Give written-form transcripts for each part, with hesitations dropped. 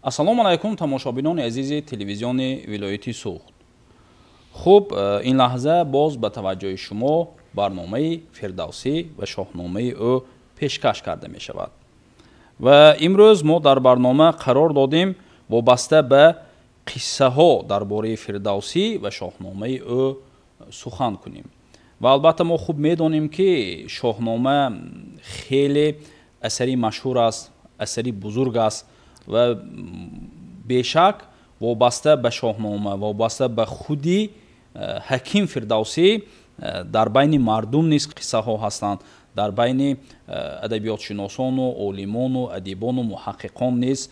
Ассалому алайкум, тамошобинони азизи телевизиони вилояти Суғд. Хуб, ин лаҳза боз ба таваҷҷӯҳи шумо барномаи Фирдавсӣ ва шоҳномаи ӯ пешкаш карда мешавад. Ва имрӯз мо дар барнома қарор додем вобаста ба қиссаҳо дар бораи Фирдавсӣ ва шоҳномаи ӯ сухан кунем. Ва албатта мо хуб медонем, ки Шоҳнома хеле асари машҳур аст, асари бузург аст ва бешак вобаста ба Шоҳнома, вобаста ба худи ҳаким Фирдавсӣ дар байни мардум низ қиссаҳо ҳастанд, дар байни адабиётшиносону олимону адибону муҳаққиқон низ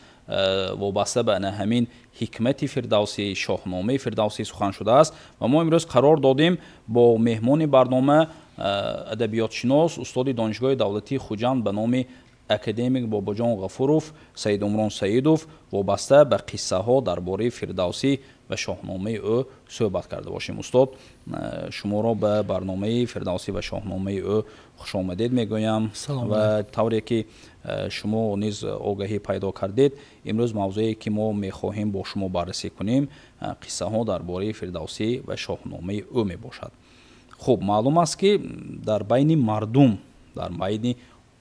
вобаста ба ана ҳамин ҳикмати Фирдавсӣ, Шоҳномаи Фирдавсӣ сухан шудааст. Ва мо имрӯз қарор додем бо меҳмони барнома, адабиётшинос, устоди Донишгоҳи давлатии Хуҷанд ба номи академик Бобоҷон Ғафуров Саидумрон Саидов вобаста ба қиссаҳо дар бораи Фирдавсӣ ва шоҳномаи ӯ суҳбат карда бошем. Устод, шуморо ба барномаи Фирдавсӣ ва шоҳномаи ӯ хушомадед мегӯям. Ва тавре ки шумо низ огаҳӣ пайдо кардед, имрӯз мавзӯе ки мо мехоҳем бо шумо баррасӣ кунем, қиссаҳо дар бораи Фирдавсӣ ва шоҳномаи ӯ мебошад. Хуб, маълум аст, ки дар байни мардум, дар байни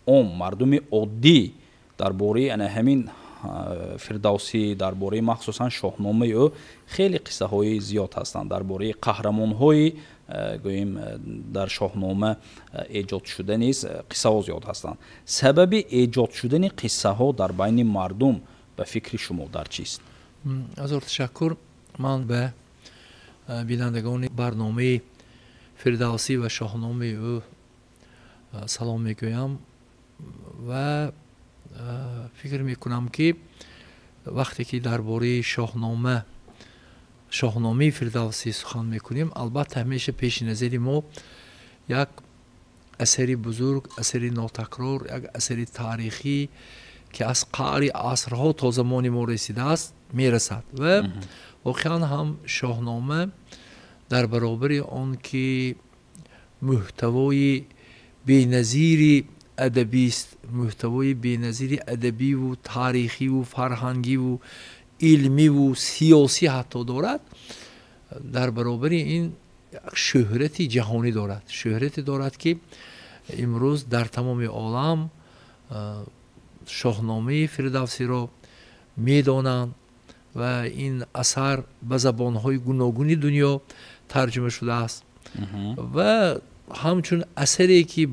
ом мардуми оддӣ дар бораи ана ҳамин Фирдавсӣ, дар бораи махсусан шоҳномаи ӯ хеле қиссаҳои зиёд ҳастанд. Дар бораи қаҳрамонҳои, гӯем, дар Шоҳнома эҷод шуда низ қиссаҳо зиёд ҳастанд. Сабаби эҷод шудани қиссаҳо дар байни мардум ба фикри шумо дар чист? Ҳазор ташаккур. Ман ба бинандагони барномаи Фирдавсӣ ва шоҳномаи ӯ салом мегӯям ва фикр мекунам, ки вақте ки дар бораи Шоҳнома, шоҳномаи Фирдавсӣ сухан мекунем, албатта, ҳамеша пеши назари мо як асари бузург, асари нотакрор, як асари таърихӣ, ки аз қаъри асрҳо то замони мо расидааст, мерасад. Ва воқеан ҳам Шоҳнома дар баробари он ки муҳтавои беназири адабист, муҳтавои беназири адабиву таърихиву фарҳангиву илмиву сиёсӣ ҳатто дорад, дар баробари ин шӯҳрати ҷаҳонӣ дорад, шӯҳрате дорад, ки имрӯз дар тамоми олам Шоҳномаи Фирдавсиро медонанд ва ин асар ба забонҳои гуногуни дунё тарҷума шудааст ва ҳамчун асаре ки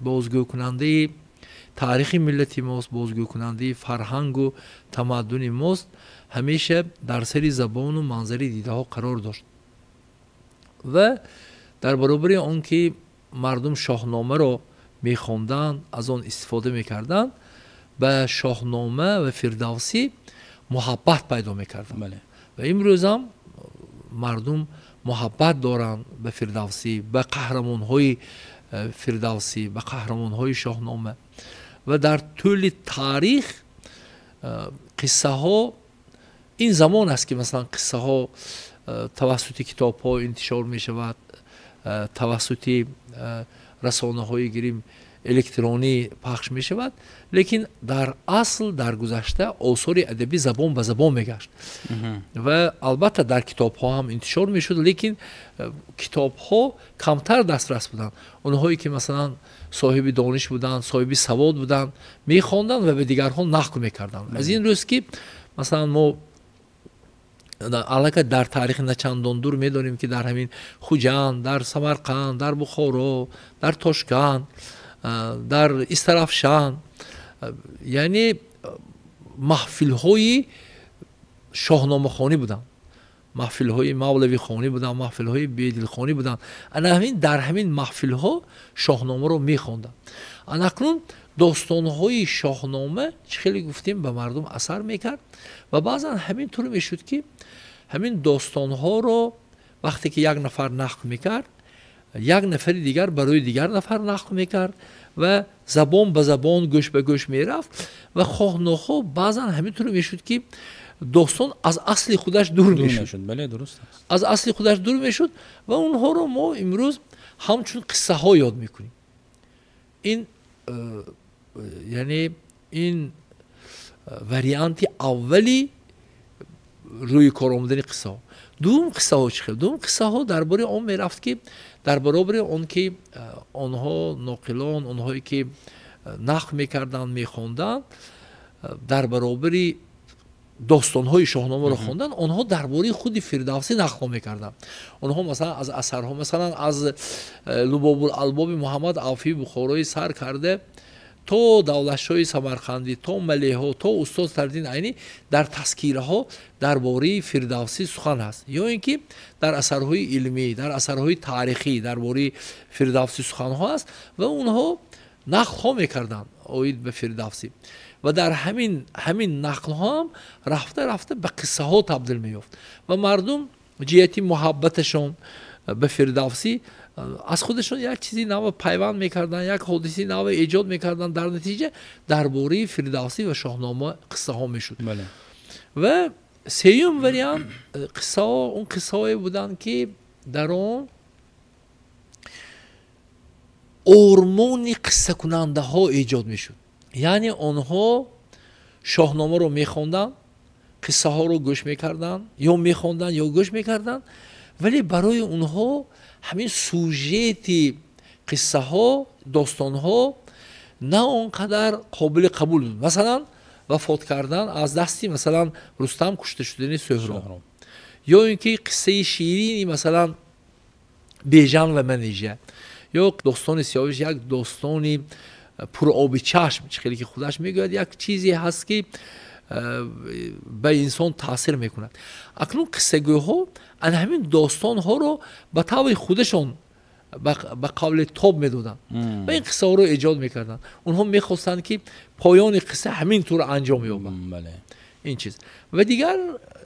бозгӯкунандаи таърихи миллати мост, бозгӯкунандаи фарҳангу тамаддуни мост, ҳамеша дар сари забону манзари дидаҳо қарор дошт. Ва дар баробари он ки мардум Шоҳномаро мехонданд, аз он истифода мекарданд, ба Шоҳнома ва Фирдавсӣ муҳаббат пайдо мекарданд. Ва имрӯзам мардум муҳаббат доранд ба Фирдавсӣ, ба қаҳрамонҳои Фирдавсӣ, ба қаҳрамонҳои Шоҳнома. Ва дар тӯли таърих қиссаҳо, ин замон аст, ки масалан қиссаҳо тавассути китобҳо интишор мешавад, тавассути расонаҳои, гирим, электронӣ пахш мешавад, лекин дар асл дар гузашта осори адабӣ забон ба забон мегашт ва албатта дар китобҳо ҳам интишор мешуд, лекин китобҳо камтар дастрас буданд. Онҳое ки масалан соҳиби дониш буданд, соҳиби савод буданд, мехонданд ва ба дигарҳо нақл мекарданд. Аз ин рӯз ки масалан мо аллакай дар таърихи начандон дур медонем, ки дар ҳамин Хуҷанд, дар Самарқанд, дар Бухоро, дар Тошканд, дар Истарафшан, яъне маҳфилҳои шоҳномахонӣ буданд, маҳфилҳои мавлавихонӣ буданд, маҳфилҳои бедилхонӣ буданд. Ана ҳамин дар ҳамин маҳфилҳо Шоҳномаро мехонданд. Ана акнун достонҳои Шоҳнома, чӣ хеле гуфтем, ба мардум асар мекард ва баъзан ҳамин тур мешуд, ки ҳамин достонҳоро вақте ки як нафар нақл мекард, як нафари дигар барои дигар нафар нақл мекард ва забон ба забон, гӯш ба гӯш мерафт ва хоҳ нохоҳ баъзан ҳамин тур мешуд, ки достон аз асли худаш дур мешуд, аз асли худаш дур мешуд ва онҳоро мо имрӯз ҳамчун қиссаҳо ёд мекунем. Ин яъне ин варианти аввали рӯи кор омадани қиссаҳо. Дуввум қиссаҳо чӣ хел? Дуввум қиссаҳо дар бораи он мерафт, ки дар баробари он ки онҳо ноқилон, онҳое ки нақл мекарданд, мехонданд, дар баробари достонҳои шоҳномаро хондан, онҳо дар бораи худи Фирдавсӣ нақлҳо мекарданд. Онҳо масалан аз асарҳо, масалан аз Лубобул Албоби Муҳаммад Авфии Бухороӣ сар карда то Давлатшоҳи Самарқандӣ, то Малеҳо, то устод Садриддин Айнӣ дар тазкираҳо дар бораи Фирдавсӣ сухан ҳаст, ё ин ки дар асарҳои илмӣ, дар асарҳои таърихӣ дар бораи Фирдавсӣ суханҳо аст ва онҳо нақлҳо мекарданд оид ба Фирдавсӣ. Ва дар ҳамин нақлҳо ҳам рафта рафта ба қиссаҳо табдил меёфт ва мардум ҷиҳати муҳаббаташон ба Фирдавсӣ аз худашон як чизи нав пайванд мекарданд, як ҳодисаи нав эҷод мекарданд. Дар натиҷа дар бораи Фирдавсӣ ва шоҳнома қиссаҳо мешуд. Ва сеюм вариант қиссаҳо он қиссаҳое буданд, ки дар он ормони қиссакунандаҳо эҷод мешуд. Яъне онҳо шоҳномаро мехонданд, қиссаҳоро гӯш мекарданд, ё мехонданд, ё гӯш мекарданд, вале барои онҳо ҳамин сюжети қиссаҳо, достонҳо на он қадар қобили қабул буд. Масалан, вафот кардан аз дасти масалан Рустам, кушта шудани Сӯҳроб, ё ин ки қиссаи ширини масалан Бежан ва Манижа, ё достони Сиёвуш, як достони пуроби чашм, чӣ хеле ки худаш мегӯяд, як чизе ҳаст, ки ба инсон таъсир мекунад. Акнун қиссагӯҳо ана ҳамин достонҳоро ба таври худашон ба қавле тоб медоданд ва ин қиссаҳоро эҷод мекарданд. Онҳо мехостанд, ки поёни қисса ҳамин тур анҷом ёбад. Ин чиз. Ва дигар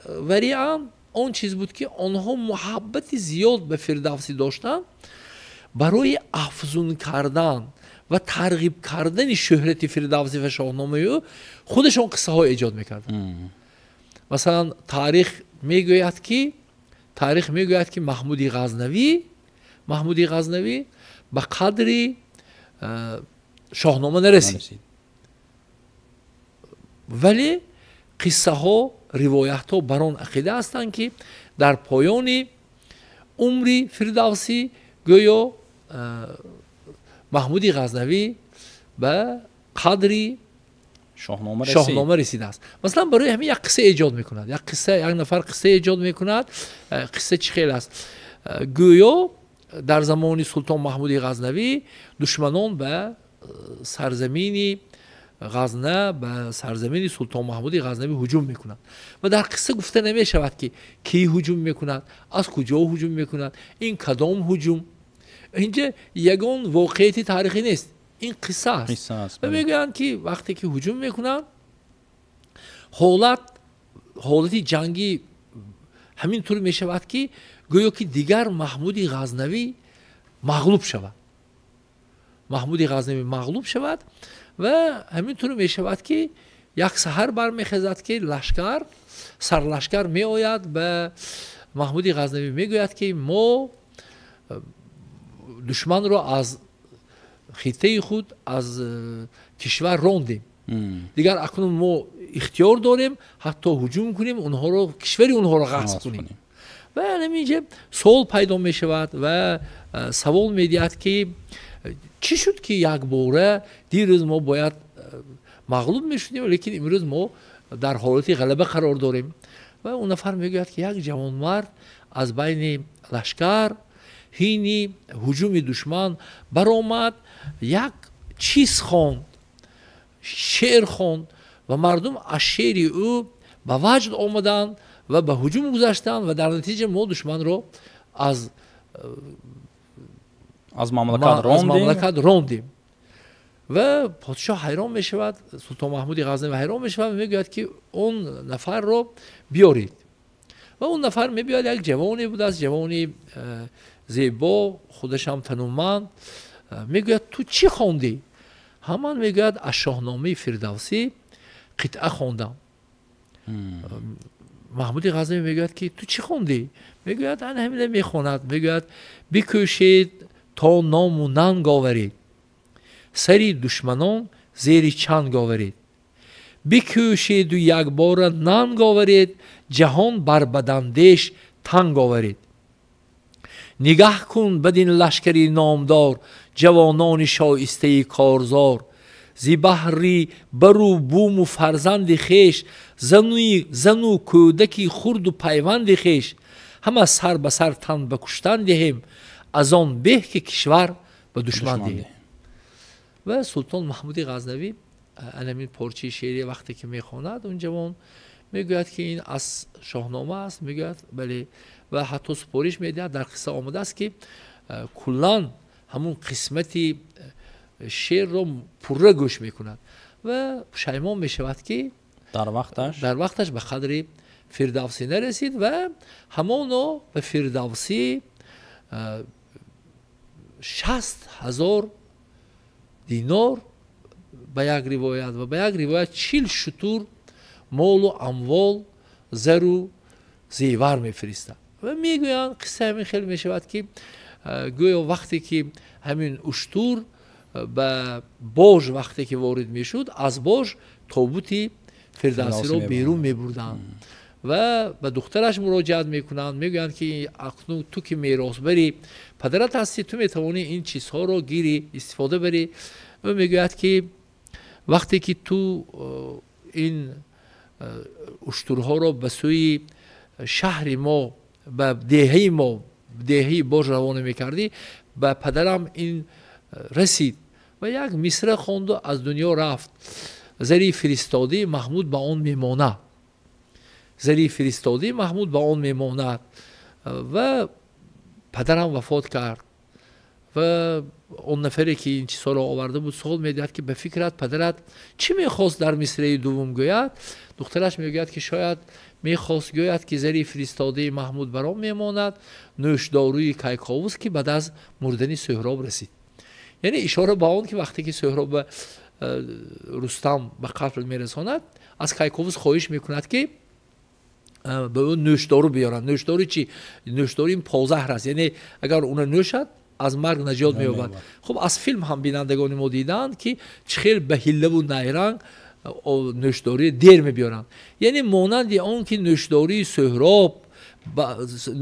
вариант он чиз буд, ки онҳо муҳаббати зиёд ба Фирдавсӣ доштанд, барои афзун кардан ва тарғиб кардани шӯҳрати Фирдавсӣ ва шоҳномаи ӯ худашон қиссаҳо эҷод мекарданд. Масалан, таърих мегӯяд, ки Маҳмуди Ғазнавӣ ба қадри шоҳнома нарасид, вале қиссаҳо, ривоятҳо бар он ақида ҳастанд, ки дар поёни умри Фирдавсӣ гӯё Маҳмуди Ғазнавӣ ба қадри шоҳнома расидааст. Масалан, барои ҳамин як қисса эҷод мекунад, як қисса, як нафар қисса эҷод мекунад. Қисса чӣ хел аст? Гӯё дар замони султон Маҳмуди Ғазнавӣ душманон ба сарзамини Ғазна, ба сарзамини султон Маҳмуди Ғазнавӣ ҳуҷум мекунанд ва дар қисса гуфта намешавад, ки кӣ ҳуҷум мекунад, аз куҷо ҳуҷум мекунад, ин кадом ҳуҷум. Инҷа ягон воқеияти таърихӣ нест, ин қисса аст. Ва мегӯянд, ки вақте ки ҳуҷум мекунанд, ҳолати ҷангӣ ҳамин тур мешавад, ки гӯё ки дигар Маҳмуди Ғазнавӣ мағлуб шавад, Маҳмуди Ғазнавӣ мағлуб шавад. Ва ҳамин тур мешавад, ки як саҳар бармехезад, ки лашкар, сарлашкар меояд, ба Маҳмуди Ғазнавӣ мегӯяд, ки мо душманро аз хиттаи худ, аз кишвар рондем, дигар акнун мо ихтиёр дорем, ҳатто ҳуҷум кунем онҳоро, кишвари онҳоро ғасб кунем. Ва ҳаминҷа суол пайдо мешавад ва савол медиҳад, ки чӣ шуд, ки якбора дирӯз мо бояд мағлуб мешудем, лекин имрӯз мо дар ҳолати ғалаба қарор дорем. Ва он нафар мегӯяд, ки як ҷавонмард аз байни лашкар ҳини ҳуҷуми душман баромад, як чиз хонд, шеър хонд ва мардум аз шеъри ӯ ба ваҷд омаданд ва ба ҳуҷум гузаштанд ва дар натиҷа мо душманро аз мамлакат рондем. Ва подшоҳ ҳайрон мешавад, султон Маҳмуди Ғазнавӣ ҳайрон мешавад ва мегӯяд, ки он нафарро биёред. Ва он нафар мебиёяд, як ҷавоне будааст, ҷавони зебо, худашам тануманд. Мегӯяд: «Ту чӣ хондӣ?» Ҳаман мегӯяд: «Аз шоҳномаи Фирдавсӣ қитъа хондам». Маҳмуди Ғазнавӣ мегӯяд, ки ту чӣ хондӣ? Мегӯяд, ана ҳамина мехонад, мегӯяд: «Бикӯшед то ному нанг оваред, сари душманон зери чанг оваред, Бикӯшеду якбора нанг оваред, ҷаҳон бар бадандеш танг оваред. Нигаҳ кун бадин лашкари номдор, ҷавонони шоистаи корзор. Зи баҳри бару буму фарзанди хеш, зану кӯдаки хурду пайванди хеш, ҳама сар ба сар тан ба куштан диҳем, аз он беҳ ки кишвар ба душман диҳем. Ва Султон Маҳмуди Ғазнавӣ анамин порчаи шеърӣ вақте ки мехонад, он ҷавон мегӯяд, ки ин аз Шоҳнома аст, мегӯяд бале, ва ҳатто супориш медиҳад. Дар қисса омадааст, ки куллан ҳамун қисмати шеърро пурра гӯш мекунад ва пушаймон мешавад, ки дар вақташ ба қадри Фирдавсӣ нарасид ва ҳамоно ба Фирдавсӣ 60,000 динор ба як ривоят ва ба як ривоят 40 шутур молу амвол, зару зевар мефиристад. Ва мегӯянд, қисса ҳамин хел мешавад, ки гӯё вақте ки ҳамин уштур ба Бож вақте ки ворид мешуд, аз Бож тобути Фирдавсиро берун мебурданд ва ба духтараш муроҷиат мекунанд, мегӯянд, ки акнун ту ки меросбари падарат ҳастӣ, ту метавонӣ ин чизҳоро гирӣ, истифода барӣ. Ӯ мегӯяд, ки вақте ки ту ин уштурҳоро ба сӯи шаҳри мо, ба деҳаи мо, деҳаи Бож равона мекардӣ, ба падарам ин расид ва як мисра хонду аз дунё рафт. Зари фиристодии Маҳмуд ба он мемонад, зари фиристодии Маҳмуд ба он мемонад. Ва падарам вафот кард ва он нафаре ки ин чизҳоро оварда буд суол медиҳад, ки ба фикрат падарат чӣ мехост дар мисраи дуввум гӯяд? Духтараш мегӯяд, ки шояд мехост гӯяд, ки зари фиристодаи Маҳмуд бар он мемонад, нӯшдоруи Кайковус, ки баъд аз мурдани Суҳроб расид. Яъне ишора ба он, ки вақте ки Суҳроб ба Рустам ба қатл мерасонад, аз Кайковус хоҳиш мекунад, ки ба ӯ нӯшдору биёранд. Нӯшдору чӣ? Нӯшдору ин позаҳр аст, яъне агар уна нӯшад, аз марг наҷот меёбад. Хуб, аз филм ҳам бинандагони мо диданд, ки чӣ хел ба ҳиллаву найранг нӯшдории дер мебиёранд. Яъне монанди он ки нӯшдории Суҳроб,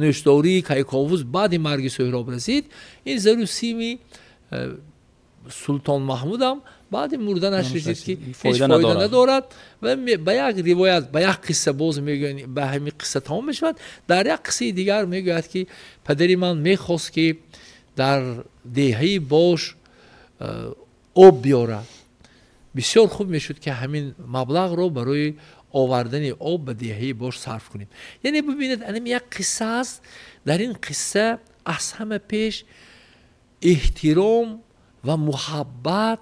нӯшдории Кайковус баъди марги Суҳроб расид, ин зару сими Султон Маҳмудам баъди мурданаш расид, ки ҳеҷ фоида надорад. Ва ба як ривоят, ба як қисса боз мегӯянд, ба ҳамин қисса тамом мешавад. Дар як қиссаи дигар мегӯяд, ки падари ман мехост, ки дар деҳаи Бош об биёрад. Бисёр хуб мешуд, ки ҳамин маблағро барои овардани об ба деҳаи Бош сарф кунем. Яъне бибинед, анам як қисса аст. Дар ин қисса аз ҳама пеш эҳтиром ва муҳаббат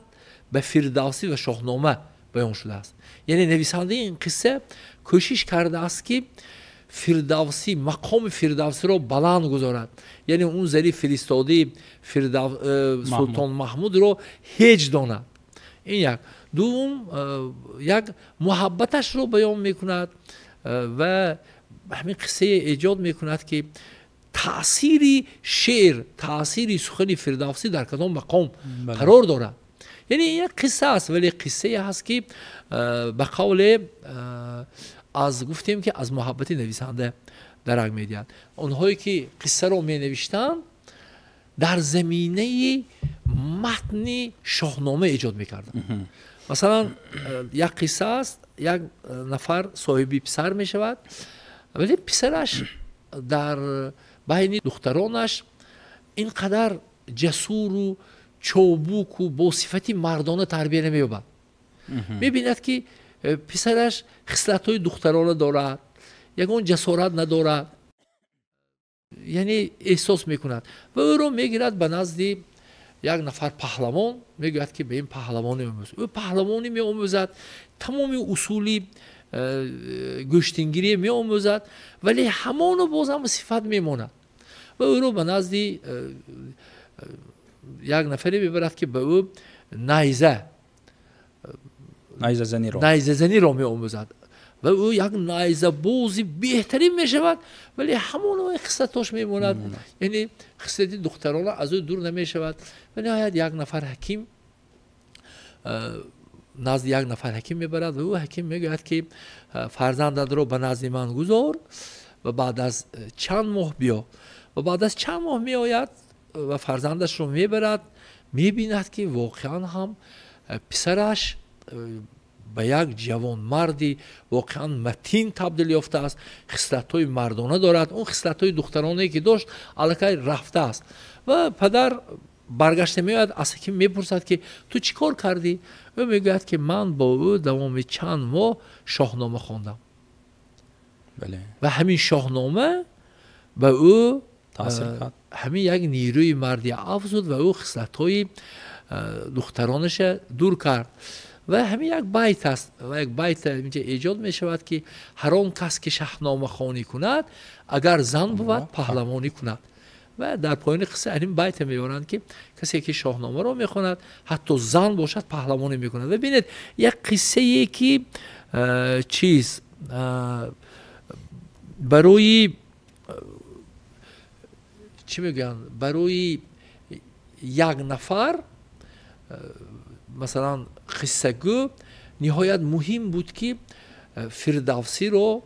ба Фирдавсӣ ва Шоҳнома баён шудааст. Яъне нависандаи ин қисса кӯшиш кардааст, ки Фирдавсӣ, мақоми Фирдавсиро баланд гузорад. Яъне он зари фиристодаи Султон Маҳмудро ҳеҷ донад. Ин як. Дуввум, як муҳаббаташро баён мекунад ва ҳамин қиссае эҷод мекунад, ки таъсири шеър, таъсири сухани Фирдавсӣ дар кадом мақом қарор дорад. Яъне ин як қисса аст, вале қиссае ҳаст, ки ба қавле аз гуфтем, ки аз муҳаббати нависанда дарак медиҳад. Онҳое ки қиссаро менавиштанд, дар заминаи матни Шоҳнома эҷод мекарданд. Масалан, як қисса аст, як нафар соҳиби писар мешавад, вале писараш дар байни духтаронаш ин қадар ҷасуру чобуку бо сифати мардона тарбия намеёбад. Мебинад, ки писараш хислатҳои духтарона дорад, ягон ҷасорат надорад, яъне эҳсос мекунад ва ӯро мегирад ба назди як нафар паҳлавон, мегӯяд, ки ба ин паҳлавонӣ омӯз. Ӯ паҳлавонӣ меомӯзад, тамоми усули гӯштингирӣ меомӯзад, вале ҳамоно боз ҳам сифат мемонад. Ва ӯро ба назди як нафаре мебарад, ки ба ӯ найзазаниро меомӯзад ва ӯ як найзабози беҳтарин мешавад, вале ҳамон хислатош мемонад, яъне хислати духтарона аз ӯ дур намешавад. Ва ниҳоят як нафар ҳаким назди як нафар ҳаким мебарад ва ӯ ҳаким мегӯяд, ки фарзандатро ба назди ман гузор ва баъд аз чанд моҳ биё. Ва баъд аз чанд моҳ меояд ва фарзандашро мебарад, мебинад, ки воқеан ҳам писараш ба як ҷавонмарди воқеан матин табдил ёфтааст, хислатҳои мардона дорад, он хислатҳои духтаронае ки дошт аллакай рафтааст. Ва падар баргашта меояд, аз ҳаким мепурсад, ки ту чӣ кор кардӣ? Ӯ мегӯяд, ки ман бо ӯ давоми чанд моҳ шоҳнома хондам. Ва ҳамин шоҳнома ба ӯ ҳамин як нерӯи мардӣ афзуд ва ӯ хислатҳои духтаронаша дур кард. Ва ҳамин як байт аст ва як байт инҷа эҷод мешавад, ки ҳар он кас ки шаҳномахонӣ кунад, агар зан бувад, паҳлавонӣ кунад. Ва дар поёни қисса ҳамин байта меоранд, ки касе ки шоҳномаро мехонад, ҳатто зан бошад, паҳлавонӣ мекунад. Ва бинед, як қиссае ки чиз барои чӣ мегӯянд, барои як нафар масалан қиссагӯ ниҳоят муҳим буд, ки Фирдавсиро,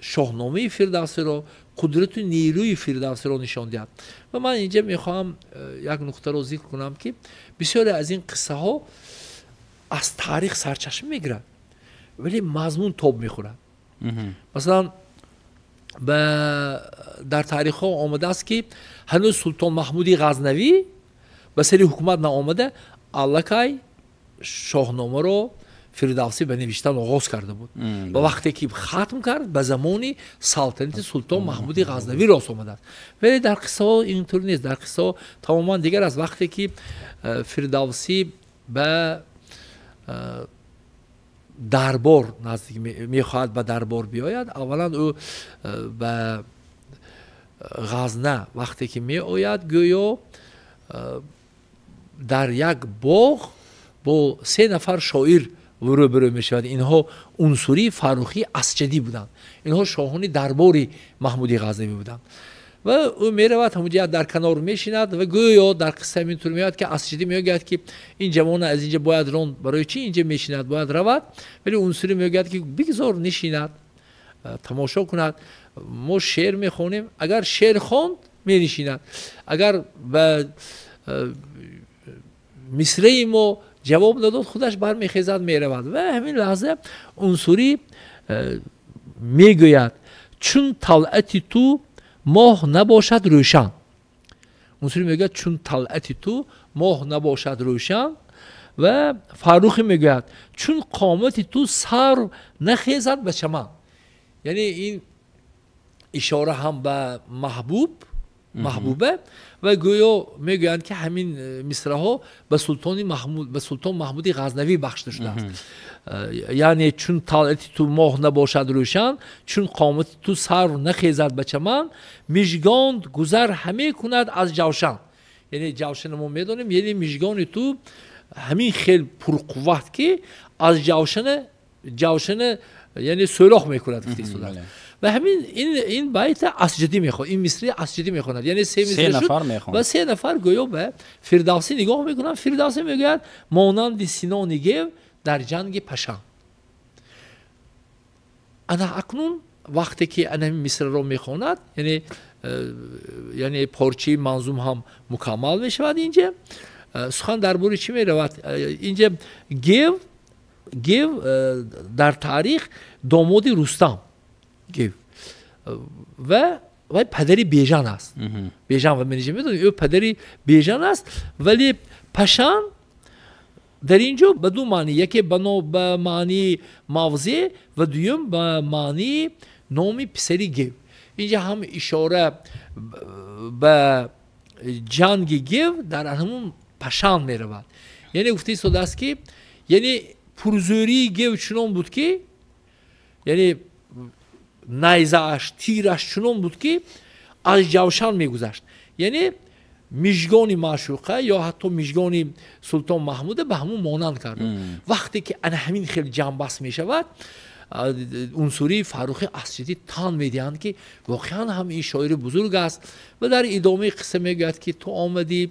шоҳномаи Фирдавсиро, қудрату нерӯи Фирдавсиро нишон диҳад. Ва ман инҷа мехоҳам як нуқтаро зикр кунам, ки бисёре аз ин қиссаҳо аз таърих сарчашма мегирад, вале мазмун тоб мехӯрад. Масалан, дар таърихҳо омадааст, ки ҳанӯз Султон Маҳмуди Ғазнавӣ ба сари ҳукумат наомада, аллакай шоҳномаро Фирдавсӣ ба навиштан оғоз карда буд. Ва вақте ки хатм кард, ба замони салтанати Султон Маҳмуди Ғазнавӣ рост омадааст. Вале дар қиссаҳо интур нест, дар қиссаҳо тамоман дигар аст. Вақте ки Фирдавсӣ ба дарбор наздик мехоҳад, ба дарбор биёяд, аввалан ӯ ба Ғазна вақте ки меояд, гӯё дар як боғ бо се нафар шоир рӯбарӯ мешавад. Инҳо Унсурӣ, Фаррухӣ, Асҷадӣ буданд. Инҳо шоҳони дарбори Маҳмуди Ғазнавӣ буданд. Ва ӯ меравад, ҳамунҷа дар канор мешинад ва гӯё дар қисса ҳаминтур меояд, ки Асҷадӣ мегӯяд, ки ин ҷавона аз инҷа бояд ронд, барои чӣ инҷа мешинад, бояд равад. Вале Унсурӣ мегӯяд, ки бигзор нишинад, тамошо кунад, мо шеър мехонем, агар шеър хонд менишинад, агар ба мисраи мо ҷавоб надод, худаш бармехезад, меравад. Ва ҳамин лаҳза Унсурӣ мегӯяд: чун талъати ту моҳ набошад рӯшан. Унсурӣ мегӯяд: чун талъати ту моҳ набошад рӯшан. Ва Фаррухӣ мегӯяд: чун қомати ту сарв нахезад ба чаман. Яъне ин ишора ҳам ба маҳбуб, маҳбуба, ва гӯё мегӯянд, ки ҳамин мисраҳо ба султони Маҳмуд, ба султон Маҳмуди Ғазнавӣ бахшида шудааст. Яъне чун талъати ту моҳ набошад рӯшан, чун қомати ту сарв нахезад ба чаман, мижгонд гузар ҳаме кунад аз ҷавшан. Яъне ҷавшани мо медонем, яъне мижгони ту ҳамин хел пурқувват, ки аз ҷавшана яъне сӯрох мекунад, гуфта истодааст. Ва ҳамин ин байта Асҷадӣ мехонад, ин мисраи Асҷадӣ мехонад. Яъне се мисра шуд ва се нафар гӯё ба Фирдавсӣ нигоҳ мекунанд. Фирдавсӣ мегӯяд: монанди синони гев дар ҷанги Пашан. Ана акнун вақте ки ана ҳамин мисраро мехонад, яъне порчаи манзум ҳам мукаммал мешавад. Инҷа сухан дар бораи чӣ меравад? Инҷа гев дар таърих домоди Рустам гев ва вай падари Бежан аст. Бежан ва менеҷер медонем, ӯ падари Бежан аст, вале Пашан дар ин ҷо ба ду маънӣ: яке ба маънии мавзеъ ва дуюм ба маънии номи писари гев. Инҷа ҳам ишора ба ҷанги гев дар ҳамун Пашан меравад. Яъне гуфта истодааст, ки яъне пурзӯрии гев чунон буд, ки яъне найзааш, тираш чунон буд, ки аз ҷавшан мегузашт. Яъне мижгони маъшуқа ё ҳатто мижгони султон Маҳмуда ба ҳамун монанд кард. Вақте ки ана ҳамин хел ҷамъбаст мешавад, Унсурии, Фаррухӣ, Асҷадӣ тан медиҳанд, ки воқеан ҳам ин шоири бузург аст. Ва дар идомаи қисса мегӯяд, ки ту омадӣ,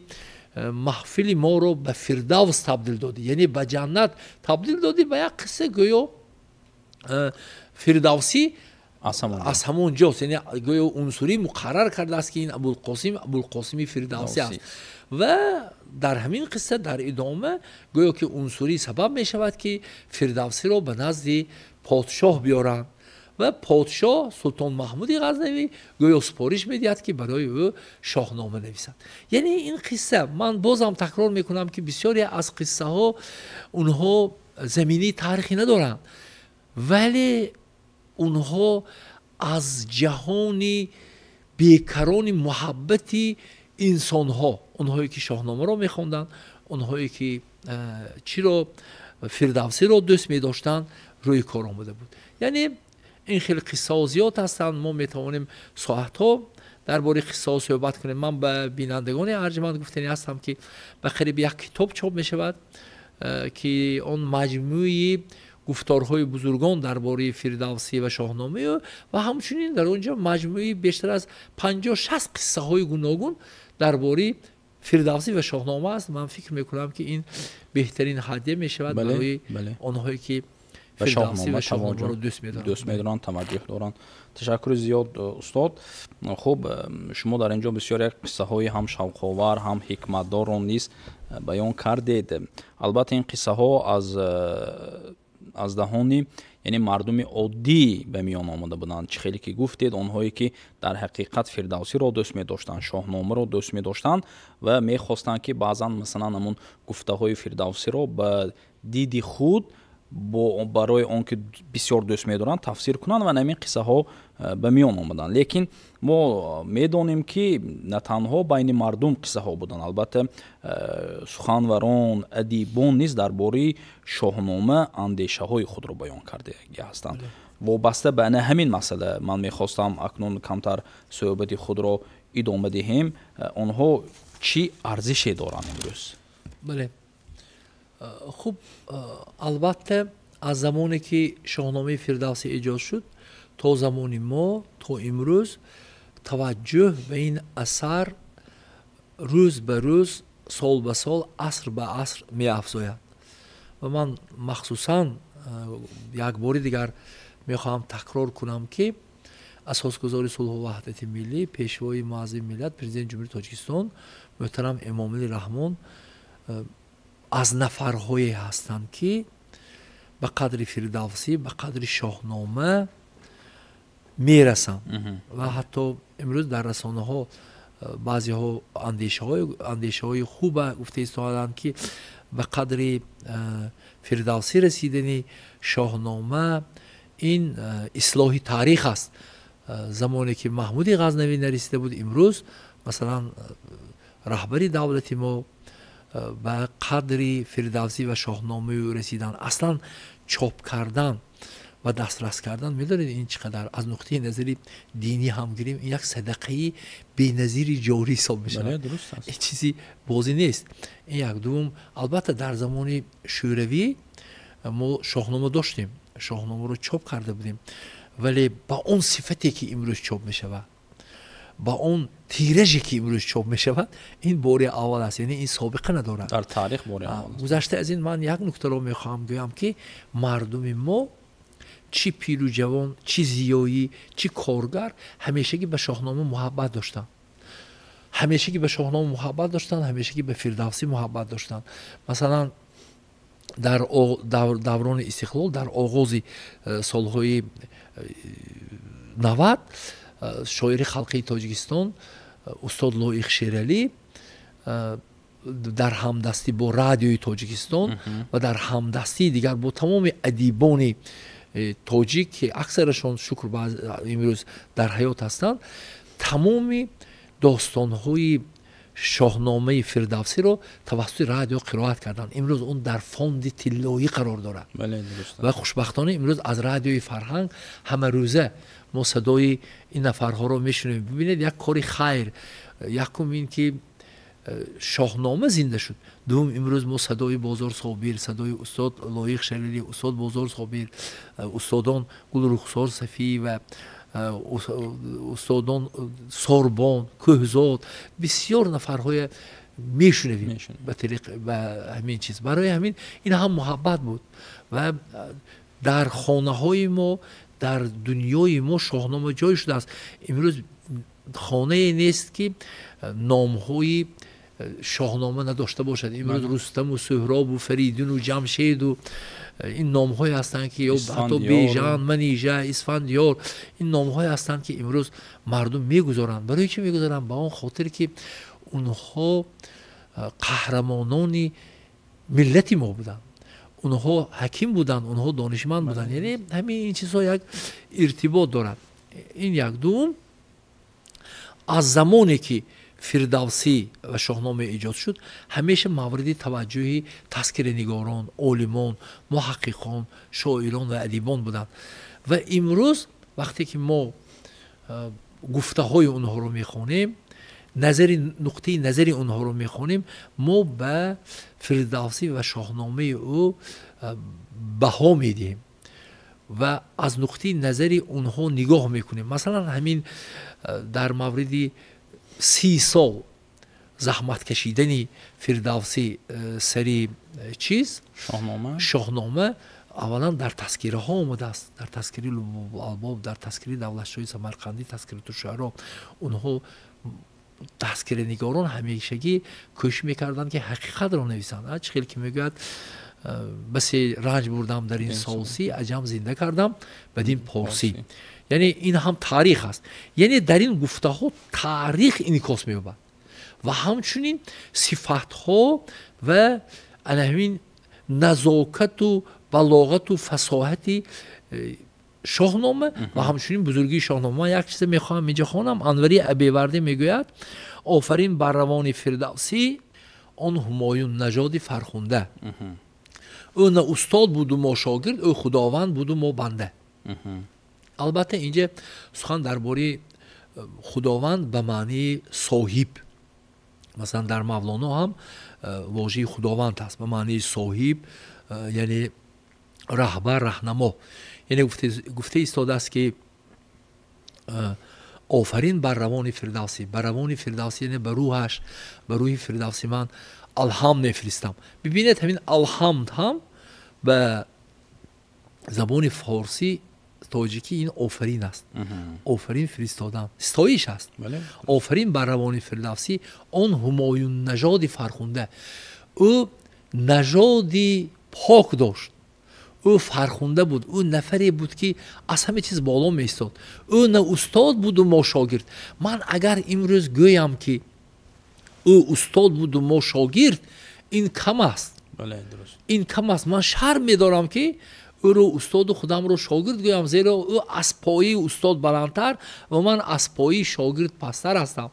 Маҳфили моро ба Фирдавс табдил додӣ, яъне ба ҷаннат табдил додӣ. Ба як қисса гӯё Фирдавсӣ аз ҳамон ҷост, яъне гӯё Унсурӣ муқаррар кардааст, ки ин Абулқосим Абулқосими Фирдавсӣ аст. Ва дар ҳамин қисса дар идома гӯё ки Унсурӣ сабаб мешавад, ки Фирдавсиро ба назди подшоҳ биёранд ва подшоҳ Султон Маҳмуди Ғазнавӣ гӯё супориш медиҳад, ки барои ӯ шоҳнома нависад. Яъне ин қисса, ман бозам такрор мекунам, ки бисёре аз қиссаҳо онҳо заминаи таърихӣ надоранд, вале онҳо аз ҷаҳони бекарони муҳаббати инсонҳо, онҳое ки шоҳномаро мехонданд, онҳое ки чиро Фирдавсиро дӯст медоштанд, рӯи кор омада буд. Яъне ин хеле қиссаҳо зиёд ҳастанд, мо метавонем соатҳо дар бораи қиссаҳо суҳбат кунем. Ман ба бинандагони арҷманд гуфтанӣ ҳастам, ки ба қариб як китоб чоп мешавад, ки он маҷмӯи гуфторҳои бузургон дар бораи Фирдавсӣ ва шоҳномаи ва ҳамчунин дар он ҷо маҷмӯи бештар аз 50-60 қиссаҳои гуногун дар бораи Фирдавсӣ ва шоҳнома аст. Ман фикр мекунам, ки ин беҳтарин ҳадя мешавад барои онҳое ки Фирдавсӣ ва шоҳномаро дӯст медоранд, таваҷҷӯҳ доранд. Ташаккури зиёд, устод. Хуб, шумо дар ин ҷо бисёр як қиссаҳои ҳам шавқовар, ҳам ҳикматдорро низ баён кардед. Албатта, ин қиссаҳо аз даҳони, яъне мардуми оддӣ ба миён омада буданд. Чӣ хеле ки гуфтед, онҳое ки дар ҳақиқат Фирдавсиро дӯст медоштанд, шоҳномаро дӯст медоштанд ва мехостанд, ки баъзан, масалан, ҳамун гуфтаҳои Фирдавсиро ба диди худ, барои он ки бисёр дӯст медоранд, тафсир кунанд ва ҳамин қиссаҳо ба миён омаданд. Лекин мо медонем, ки на танҳо байни мардум қиссаҳо буданд, албатта, суханварон, адибон низ дар бораи шоҳнома андешаҳои худро баён кардагӣ ҳастанд. Вобаста ба ана ҳамин масъала ман мехостам акнун камтар суҳбати худро идома диҳем. Онҳо чӣ арзише доранд имрӯз? Бале, хуб, албатта, аз замоне ки шоҳномаи Фирдавсӣ эҷод шуд то замони мо, то имрӯз, таваҷҷӯҳ ба ин асар рӯз ба рӯз, сол ба сол, аср ба аср меафзояд. Ва ман махсусан як бори дигар мехоҳам такрор кунам, ки асосгузори сулҳу ваҳдати миллӣ, пешвои муаззами миллат, Президенти Ҷумҳурии Тоҷикистон муҳтарам Эмомалӣ Раҳмон аз нафарҳое ҳастанд, ки ба қадри Фирдавсӣ, ба қадри шоҳнома мерасанд. Ва ҳатто имрӯз дар расонаҳо баъзеҳо андешаҳои хуба гуфта истодаанд, ки ба қадри Фирдавсӣ расидани шоҳнома ин ислоҳи таърих аст. Замоне ки Маҳмуди Ғазнавӣ нарасида буд, имрӯз, масалан, раҳбари давлати мо ба қадри Фирдавсӣ ва шоҳномаи ӯ расидан, аслан чоп кардан ва дастрас кардан, медонед, ин чӣ қадар аз нуқтаи назари динӣ ҳам гирем, ин як садақаи беназири ҷорӣ ҳисоб мешавад. Ин чизи бозӣ нест. Ин як. Дуввум, албатта, дар замони Шӯравӣ мо шоҳнома доштем, шоҳномаро чоп карда будем, вале ба он сифате ки имрӯз чоп мешавад, ба он тираже ки имрӯз чоп мешавад, ин бори аввал аст, яъне ин собиқа надорад. Дар таърих бори аввал. Гузашта аз ин, ман як нуктаро мехоҳам гӯям, ки мардуми мо, чӣ пиру ҷавон, чӣ зиёӣ, чӣ коргар, ҳамешагӣ ба шоҳнома муҳаббат доштанд, ҳамешагӣ ба шоҳнома муҳаббат доштанд, ҳамешагӣ ба Фирдавсӣ муҳаббат доштанд. Масалан, дар даврони истиқлол, дар оғози солҳои 90, шоири халқии Тоҷикистон устод Лоиқ Шералӣ дар ҳамдастӣ бо Радиои Тоҷикистон ва дар ҳамдастии дигар бо тамоми адибони тоҷик, ки аксарашон, шукр, имрӯз дар ҳаёт ҳастанд, тамоми достонҳои шоҳномаи Фирдавсиро тавассути радио қироат карданд. Имрӯз он дар фонди тиллоӣ қарор дорад. Ва хушбахтона имрӯз аз Радиои Фарҳанг ҳамарӯза мо садои ин нафарҳоро мешунавем. Бибинед, як кори хайр: якум ин ки шоҳнома зинда шуд, дуввум имрӯз мо садои Бозор Собир, садои устод Лоиқ Шералӣ, устод Бозор Собир, устодон Гулрухсор Сафиева, устодон Сорбон, Кӯҳзод, бисёр нафарҳое Мешунавем ба ҳамин чиз. Барои ҳамин ин ҳам муҳаббат буд ва дар хонаҳои мо, дар дунёи мо Шоҳнома ҷой шудааст. Имрӯз хонае нест, ки номҳои Шоҳнома надошта бошад. Имрӯз Рустаму Суҳробу Фаридуну Ҷамшеду, ин номҳое ҳастанд, ки ё ҳатто Бежан, Манижа, Исфандиёр, ин номҳое ҳастанд, ки имрӯз мардум мегузоранд. Барои чӣ мегузоранд? Ба он хотир, ки онҳо қаҳрамонони миллати мо буданд, онҳо ҳаким буданд, онҳо донишманд буданд. Яъне ҳамин ин чизҳо як иртибот дорад. Ин як. Дуюм, аз замоне ки Фирдавсӣ ва Шоҳнома эҷод шуд, ҳамеша мавриди таваҷҷӯҳи тазкиранигорон, олимон, муҳаққиқон, шоирон ва адибон буданд. Ва имрӯз вақте ки мо гуфтаҳои онҳоро мехонем, назари, нуқтаи назари онҳоро мехонем, мо ба Фирдавсӣ ва Шоҳномаи ӯ баҳо медиҳем ва аз нуқтаи назари онҳо нигоҳ мекунем. Масалан, ҳамин дар мавриди 30 сол заҳмат кашидани Фирдавсӣ сари чиз, Шоҳнома, аввалан дар тазкираҳо омадааст, дар тазкираи Лубобулалбоб, дар тазкираи Давлатшоҳи Самарқандӣ, Тазкиратушшуаро. Онҳо, тазкиранигорон, ҳамешагӣ кӯшиш мекарданд, ки ҳақиқатро нависанд. Чӣ хел ки мегӯяд: «Басе ранҷ бурдам дар ин сол 30, аҷам зинда кардам бадин порсӣ». Яъне ин ҳам таърих аст. Яъне дар ин гуфтаҳо таърих инъикос меёбад ва ҳамчунин сифатҳо ва ана ҳамин назокату балоғату фасоҳати Шоҳнома ва ҳамчунин бузургии Шоҳнома. Ман як чизе мехоҳам инҷа хонам. Анвари Абевардӣ мегӯяд: «Офарин бар равони Фирдавсӣ, он ҳумоюн нажоди фархунда. Ӯ на устод буду мо шогирд, ӯ худованд буду мо банда». Албатта, инҷа сухан дар бораи худованд ба маънии соҳиб. Масалан, дар Мавлоно ҳам вожаи худованд ҳаст ба маънии соҳиб, яъне раҳбар, раҳнамо. Яъне гуфта истодааст, ки офарин бар равони Фирдавсӣ, бар равони Фирдавсӣ, яъне ба рӯҳаш, ба рӯҳи Фирдавсӣ ман алҳамд мефиристам. Бибинед, ҳамин алҳамд ҳам ба забони форсӣ, тоҷикӣ ин офарин аст, офарин фиристодан, ситоиш аст. «Офарин бар равони Фирдавсӣ, он ҳумоюн нажоди фархунда». Ӯ нажоди пок дошт, ӯ фархунда буд, ӯ нафаре буд, ки аз ҳама чиз боло меистод. Ӯ на устод буду мо шогирд. Ман агар имрӯз гӯям, ки ӯ устод буду мо шогирд, ин кам аст, ин кам аст. Ман шарм медорам, ки ӯро устоду худамро шогирд гӯям, зеро ӯ аз пояи устод баландтар ва ман аз пояи шогирд пасттар ҳастам.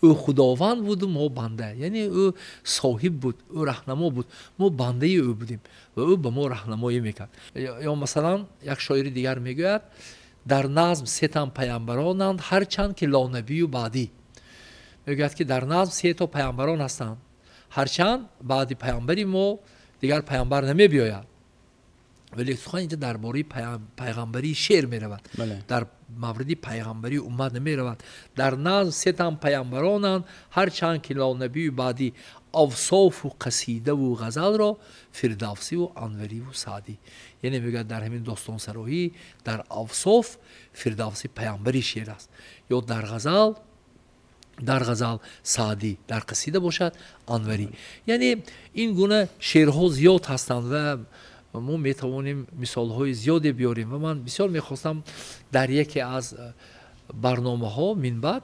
Ӯ худованд буду мо банда, яъне ӯ соҳиб буд, ӯ раҳнамо буд, мо бандаи ӯ будем ва ӯ ба мо раҳнамоӣ мекард. Ё масалан, як шоири дигар мегӯяд: «Дар назм се тан паямбаронанд, ҳарчанд ки лонабию баъдӣ». Мегӯяд, ки дар назм се то паямбарон ҳастанд, ҳарчанд баъди паямбари мо дигар паямбар намебиёяд. Вале сухан инҷа дар бораи пайғамбарии шеър меравад, дар мавриди пайғамбарии уммат намеравад. «Дар назм се тан паямбаронанд, ҳарчанд ки лонабию баъдӣ, авсофу қасидаву ғазалро Фирдавсиву Анвариву Саъдӣ». Яъне мегӯяд, дар ҳамин достонсароӣ, дар авсоф Фирдавсӣ паямбари шеър аст, ё дар ғазал Саъдӣ, дар қасида бошад Анварӣ. Яъне ин гуна шеърҳо зиёд ҳастанд ва мо метавонем мисолҳои зиёде биёрем. Ва ман бисёр мехостам, дар яке аз барномаҳо минбаъд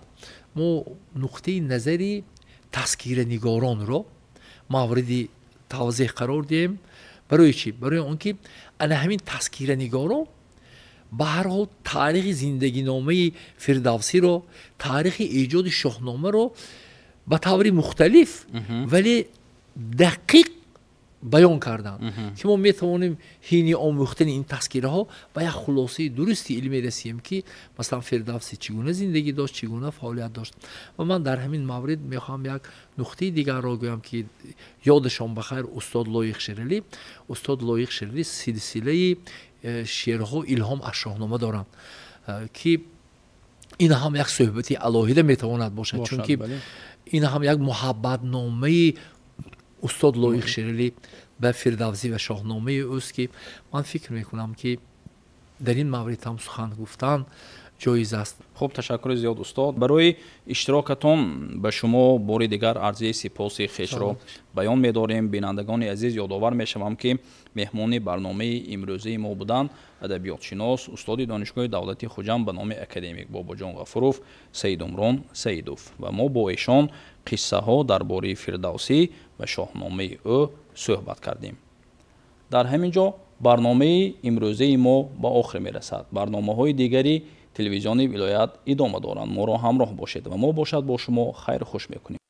мо нуқтаи назари тазкиранигоронро мавриди тавзеҳ қарор диҳем. Барои чӣ? Барои он ки ана ҳамин тазкиранигорон ба ҳар ҳол таърихи зиндагиномаи Фирдавсиро, таърихи эҷоди Шоҳномаро ба таври мухталиф, вале дақиқ баён карданд, ки мо метавонем ҳини омӯхтани ин тазкираҳо ба як хулосаи дурусти илмӣ расем, ки масалан Фирдавсӣ чӣ гуна зиндагӣ дошт, чӣ гуна фаъолият дошт. Ва ман дар ҳамин маврид мехоҳам як нуқтаи дигарро гӯям, ки ёдашон бахайр, устод Лоиқ Шералӣ. Устод Лоиқ Шералӣ силсилаи шеърҳо «Илҳом аз Шоҳнома» доранд, ки ин ҳам як суҳбати алоҳида метавонад бошад, чунки Ин ҳам як муҳаббатномаи устод Лоиқ Шералӣ ба Фирдавсӣ ва Шоҳномаи ӯст, ки ман фикр мекунам, ки дар ин маврид ҳам сухан гуфтан ҷоиз аст. Хуб, ташаккури зиёд, устод, барои иштирокатон. Ба шумо бори дигар арзи сипоси хешро баён медорем. Бинандагони азиз, ёдовар мешавам, ки меҳмони барномаи имрӯзаи мо буданд адабиётшинос, устоди Донишгоҳи давлатии Хуҷанд ба номи академик Бобоҷон Ғафуров Саидумрон Саидов ва мо бо эшон қиссаҳо дар бораи Фирдавсӣ ва Шоҳномаи ӯ суҳбат кардем. Дар ҳамин ҷо барномаи имрӯзаи мо ба охир мерасад. Барномаҳои дигари телевизиони вилоят идома доранд. Моро ҳамроҳ бошед ва мо бошад бо шумо хайру хуш мекунем.